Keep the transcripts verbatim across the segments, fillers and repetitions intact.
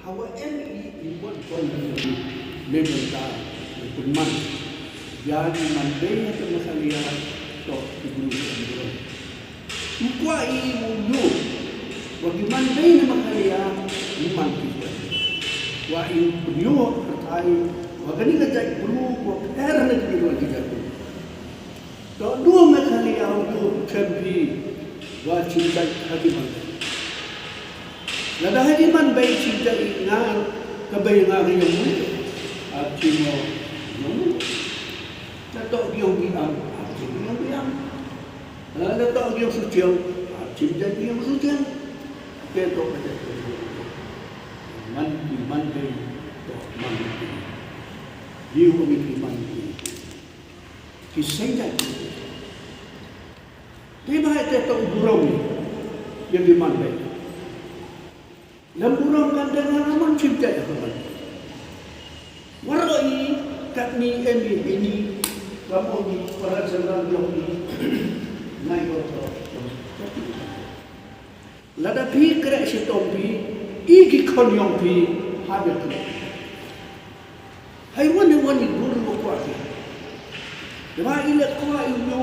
Haba em i i mon bong ne bynta ne pynman ïa ki man bei ha ka Meghalaya, to ki briew ki em burom. U kwah i u ïoh wa ki man bei na Meghalaya u man ki briew. Wa i u pynïoh pyrthai wa kane ka jaitbru wa pher na ki briew ki jaitbru. To du Meghalaya u ïoh u khlem phi wa chim jait ha ki man bei. Lada ha ki man bei chim jait i nga ka bei nga ka ïong u. Ap chim o ïong u. Na to ïong bi am, ap chim ïong bi am. Na to ïong su chiang, ap chim jait ïong su chiang. Te to ka jait. Man ki man bei, to man ki. Ïu ki man ki. Ki seng jait. Te ba te to burom ïa ki man bei. Lem burom kan dang nga man chim jait ha man. Waroh i katni em i hini kam ong i para general yong i ngai waroh. Lada phi kreh shitom phi i ki khon yong phi ha de kreh. Hai wan hai wan i dur mo kwah ki. Daba i le kwah i nyo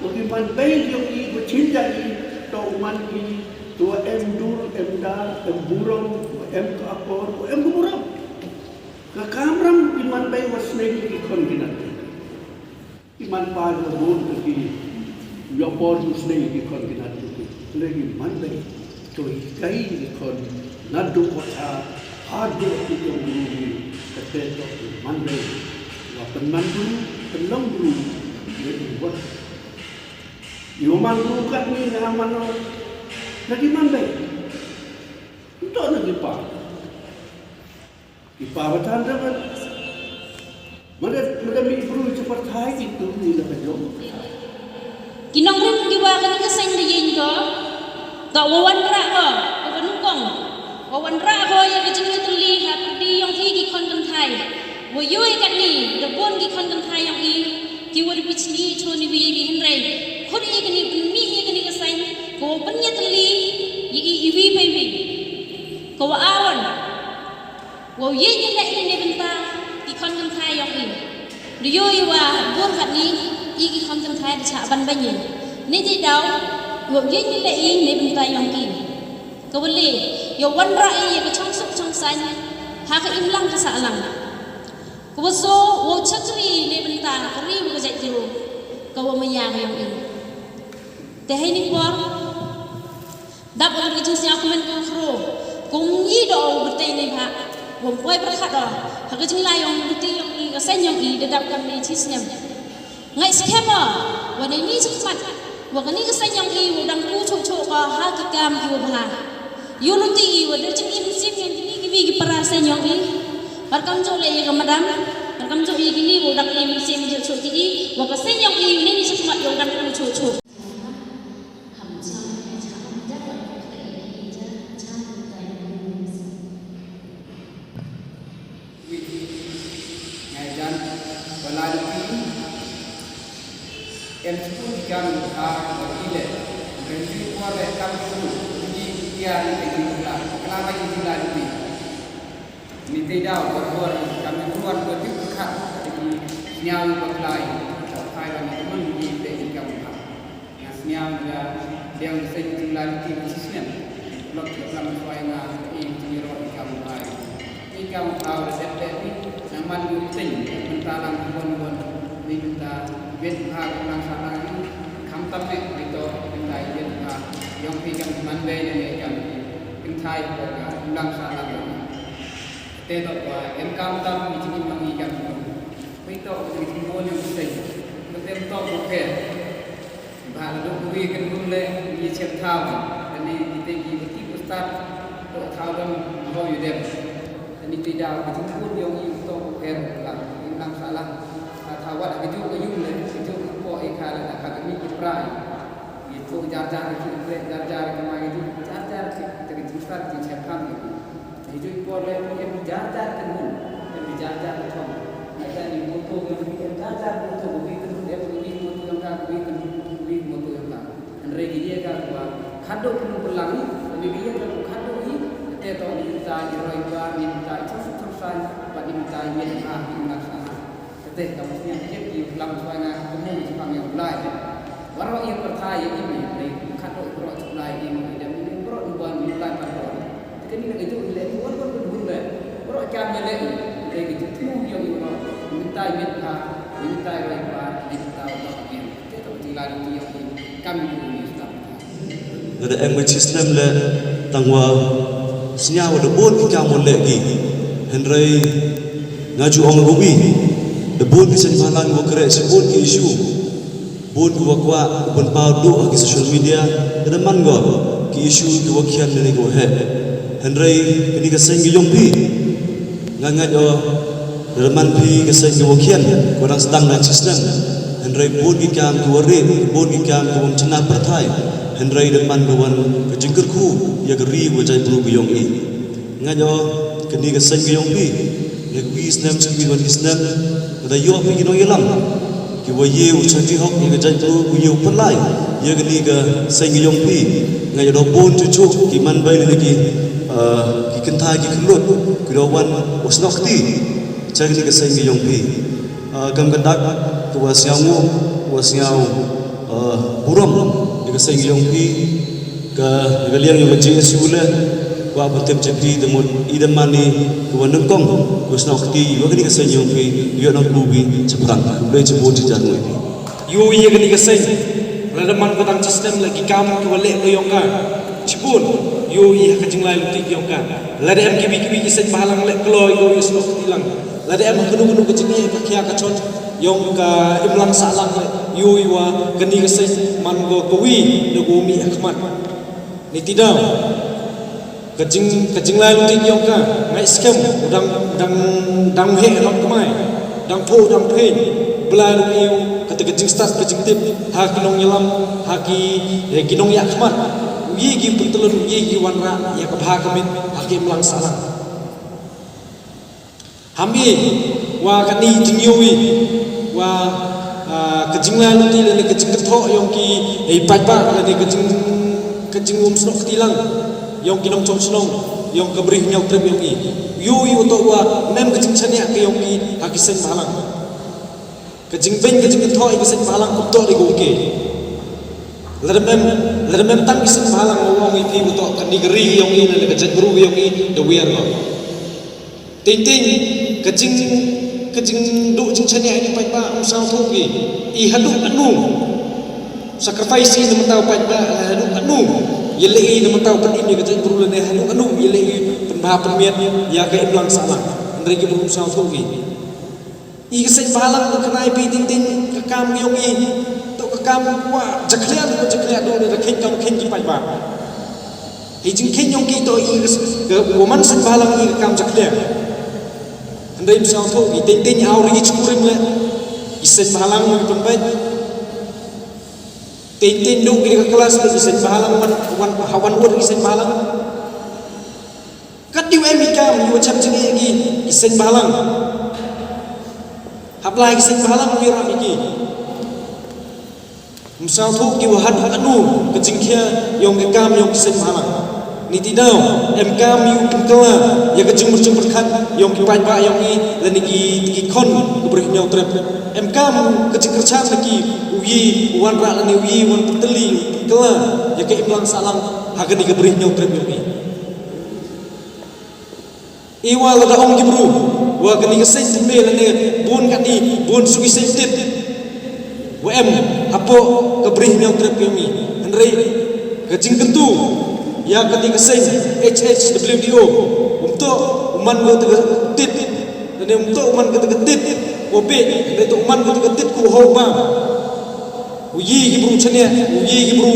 wa ki man bei yong i wa chin jait i to u man i to em dur em dar em burom em ka akor em burom. Ka kamram ki man bei wa sneng ki khon ki nat. Ki man pa ïa bun ki ïa por ïa sneng ki khon ki nat ki. Lei ki man bei to hikai ki khon nat du wa tha ha du ki ïong bru ki. Kate to ki man bei wa pynman bru pynlong bru ïa ki wat. Ïa man bru kat ni na man no na ki man bei. To na ki pa. Ki pa ba tan da ban. Mada mada mi bru cha pyrthai ki tu ni la ka jong. Ki nongrim ki wa kani ka seng da yin ko. Ka wa wanrah ko ka nyngkong. Wa wanrah ko ïa ka jingïatylli ha pyrdi yong i ki khon kynthai. Wa ïoh ïa kani da bun ki khon kynthai yong i ki wa da bichni cho ni wi wi hynrei khut ïa kani pynmih ïa kani ka seng ko pynïatylli ïa i i wi pai wi. Ko wa aron. Wow ïeit ïa leh ïa ne bynta ki khon kynthai yong i. Da ïoh ïa wa bun katni i ki khon kynthai da chah ban beiñ ïa ne te daw wow ïeit ïa leh ïa ne bynta yong i. Ka wa le ïa wanrah ïa ka chong suk chong saiñ ha ka imlang ka sahlang. Ka wa so wow chakri ne bynta ka ri wa ka jaitbru ka wa maya ka yong i. Te hei ni por Dap ong ka jingsñiaw kmen ka khro. Kum ngi da ong btei ne bha. Wam poi pyrkhat o ha ka jinglai ong btei ong i ka seng ong i da dap kam ne chi snem. Ngai skhem o wa ne ni chi khmat wa kani ka seng ong i wa dang ku chok chok ka ha ki kam ki wa bha. Yu luti i wa da jingim sim ong kini ki wi ki para seng ong i. Barkam jok le i ka madam. Barkam jok i kini wa dang im sim jok chok ki i wa ka seng ong i ne ni chi khmat wa dang ku chok chok. Ngai jan ba la lynti. Em skul ki kam ka ba ki le. Ngan ju por le kam skul. Ki ki tiar ngi ki la. Ka la ba ki la lynti. Ni te daw bor bor kam ni bor bor ti khat ti sñiaw ba klai. Khai ba ni mun ni te kam khat. Nga sñiaw nga dang seng ti lai ti snem. Lok ki kam kwai nga i ti ro i kam bai. I kam kau da dep dep ni nang man du ting. Mynta lang bon bon ni mynta bet ha lang sa lang ni. Kam tam ne ni to mynta i bet ha. Yong pi kam man be ne kam. Kynthai ko ka lang sa lang. Te toh ba em kam tam ki jingim nong i kam. Phi toh ki jingim bol ïa u seng. Ka tem toh bu pher. Ba la duk wi kan hun le ni chem thaw. Ani ki te ki beti bu start toh thaw dam ho yu dem. Ani ti da ki jingim bol ïa u toh bu pher la. Ni nang salah. Ka thaw wat ka juk ka yung le ka juk ko e ka la da ka mi ki prai. Ïa tu jar jar ki, jar jar ki, mai ki, jar jar ki, te ki jingstad ki jingshephan ki. Ïa tu por le em jar jar ki mun, em jar jar ki thong. Ïa ta ni moto ki, em jar jar moto ki, ki mun, em ki moto yang ka, ki, ki, ki moto yang ka. Hynrei ki ïa ka ba khadduh ki mun pelang ni, ni ki ïa ka khadduh ni, te to ni ta ni roi ba ni ta chus chus san, ba ni ta ni ha ni na sa. Kate ka mut ngan tip ki lam shuwa nga kumne ki pang ïa u Blai. Baroh ïa pyrthai ïa ine, dei khadduh baroh u Blai ine, dei ine baroh u ban u Blai ban baroh. Te kane ka jong i leh, i wan ban ban hun leh. Baroh kam ïa leh, dei ka jong i ïa i baroh. Mynta i mynta, mynta i roi ba, mynta u Blai. Te ka jong i leh, i kam i Lada em ka chisnem leh tang wa sñiaw wa da bun ki kam wa leh ki. Hynrei nga ju ong ruh wi da bun ki seng bhalang wa kre si bun ki issue. Bun ki wa kwah bun paw duh ha ki social media da man go ki issue ki wa khian ne ki wa heh. Hynrei kani ka seng ki yong phi. Nga ngeit o, lada man phi ka seng ki wa khian, ki wa dang sdang na chisnem. Hynrei bun ki kam ki wa ri, bun ki kam ki wa mchna pyrthai. Hynrei da man ka wan ka jingkyrkhu ïa ka ri wa jaitbru ka yong i. Ngeit o, kani ka seng ka yong phi, ne ka wi snem, chi wi wan ki snem, ka da ïoh phi ki nongïalam. Ki wa ïew u chang jihok ïa ka jaitbru, ki ïew pynlai ïa kani ka seng ka yong phi. Nga ïa da bun chuchu ki man bai ne ki, ah, ki kynthai ki khyllut ki da wan u snoh kti cha kani ka seng ka yong phi. Ah, kam ka dak ka wa sñiaw ngu, wa sñiaw, ah, burom ïa ka seng ka yong phi. Ka, ka liang ïa ka J S U le, wa ba tip cha phi da mut i da mani, ka wa nyngkong, ka wa snoh kti, wa kani ka seng yong phi, ïoh nang ku bi, cha prang, ka blei cha bun cha jar ngoi phi. Ïoh ïa kani ka seng, lada man ka dang chisnem le ki kam ki wa leh ka yong ka, chibun, ïoh ïa ka jinglai luti ki yong ka, lada em ki bi ki bi ki seng bhalang le kloi, ïoh ïa snoh kti lang, lada em kanu kanu ka jingeh ka khia ka chon, yong ka imlang sahlang le, ïoh ïa wa kani ka seng, man ko ka wi, da ko mi ha khmat. Niti daw ka jing, ka jinglai luti yong ka, ngai skhem, u dang, dang, dang heh dang kmai, dang pho dang phein, blai ruh ïa u, kata ka jingstad ka jingtip, ha ki nongïalam, ha ki, eh, ki nongïakhmat, u ïa ki pyntlun, u ïa ki wanrah, ïa ka bha ka mit, ha ki imlang sahlang. Ham i, wa kani jingïohi, wa, ah, ka jinglai luti lane ka jingkynthoh yong ki, eh, paidbah lane ka jing, ka jingum snoh kti lang, yong ki nongchong shnong, yong ka Bri Hynñiewtrep yong i. Ïohi u toh wa, mem ka jingchaniah ka yong ki, ha ki seng bhalang. Ka jingbeiñ ka jingkynthoh i ka seng bhalang kum toh di ko ke. Lada mem, lada mem tang ki seng bhalang wa ong i phi u toh kani ka ri yong i, lane ka jaitbru yong i, da wiar ko. Teng teng, ka jing, ka jingduh jingchaniah ïa ki paidbah, um sngewthuh ki. I haduh katno. Sacrifice i na mynta u paidbah, haduh katno. Ïaleh i na mynta u pynim ïa ka jaitbru lane haduh katno. Ïaleh i pynbha pynmiat ïa ka imlang sahlang. Hynrei ki bru um sngewthuh ki. I ka seng bhalang ka kynai phi teng teng ka kam yong i. To ka kam kwah jakhlia, to jakhlia, to da kheiñ kam kheiñ ki paidbah. Hi jingkheiñ yong ki to i ka, ka wa man seng bhalang i ka kam jakhlia. Hynrei um sngewthuh ki teng teng aw ri ki chkurim le. I seng bhalang ki pynbeit. Teng teng duk ki ka klas le i seng bhalang wan, wan, ha wan wut i seng bhalang. Kat diu em i kam i wa cham jingeh ki, i seng bhalang. Hap lai ki seng bhalang i rap i ki. Um sngewthuh ki wa haduh katno ka jingkhia yong ka kam yong ki seng bhalang. Niti daw, em kam ïa u pynkylla ïa ka jingmut jingpyrkhat yong ki paidbah yong i lane ki, ki khon ka Bri Hynñiewtrep. Em kam ka jingkyrchan na ki u ïa u wanrah lane u ïa u wan pyntylli u pynkylla ïa ka imlang sahlang ha kani ka Bri Hynñiewtrep yong i. I wa lada ong ki bru wa kani ka seng symbe lane bun kani bun suki seng tit. Wa em hapoh ka Bri Hynñiewtrep yong i. Hynrei ka jingkyntu ïa kani ka seng H H W D O um to u man ko te ka tit, ne um to u man ko te ka tit ko bit, ne to u man ko te ka tit ko ho ba u yi ki bru chane, u yi ki bru,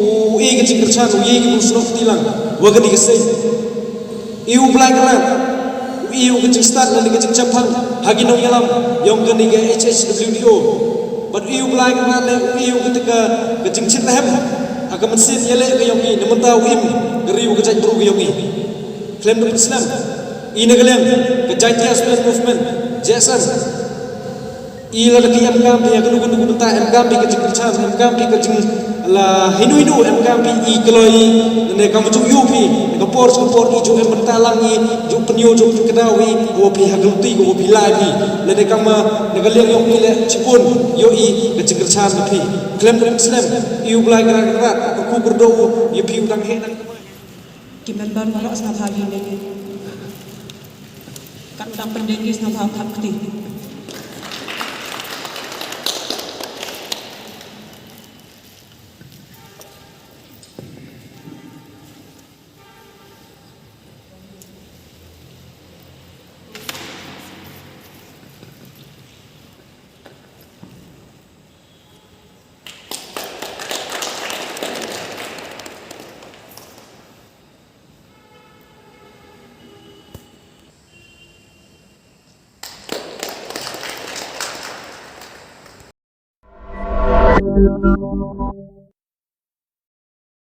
u yi ki jingkyrchan, u yi ki bru snoh tilang wa kani ka sei. I u Blai Kynrad u i u ka jingstad lane ka jingchapang ha ki nongïalam yong kane ka H H W D O. Bad u i u Blai Kynrad le u i u ka jingchit rehem ha ka mynsiem ïaleh ka yong i, namynta u im ka ri u ka jaitbru ka yong i. Khlem da pynslem, i na ka liang ka Jaintia Student Movement, J S M, i la da ki em kam phi ha kano kano ka bynta, em kam phi ka jingkyrchan, em kam phi ka jing la hinu hinu, em kam phi i kloi i, ne kam ju yu phi, ne ka por shu por i ju em bynta lang i, ju pynyu ju pynkdaw i, ko phi ha ka luti ko phi lai phi, ne kam na ka liang yong i le chipun yo i ka jingkyrchan na phi. Khlem da pynslem, i u Blai Kynrad ka ku kyrdo u ya phi u dang he dang. Ki member baroh sngewbha leit. Kat u dang pyndeng ki sngewbha thap kti.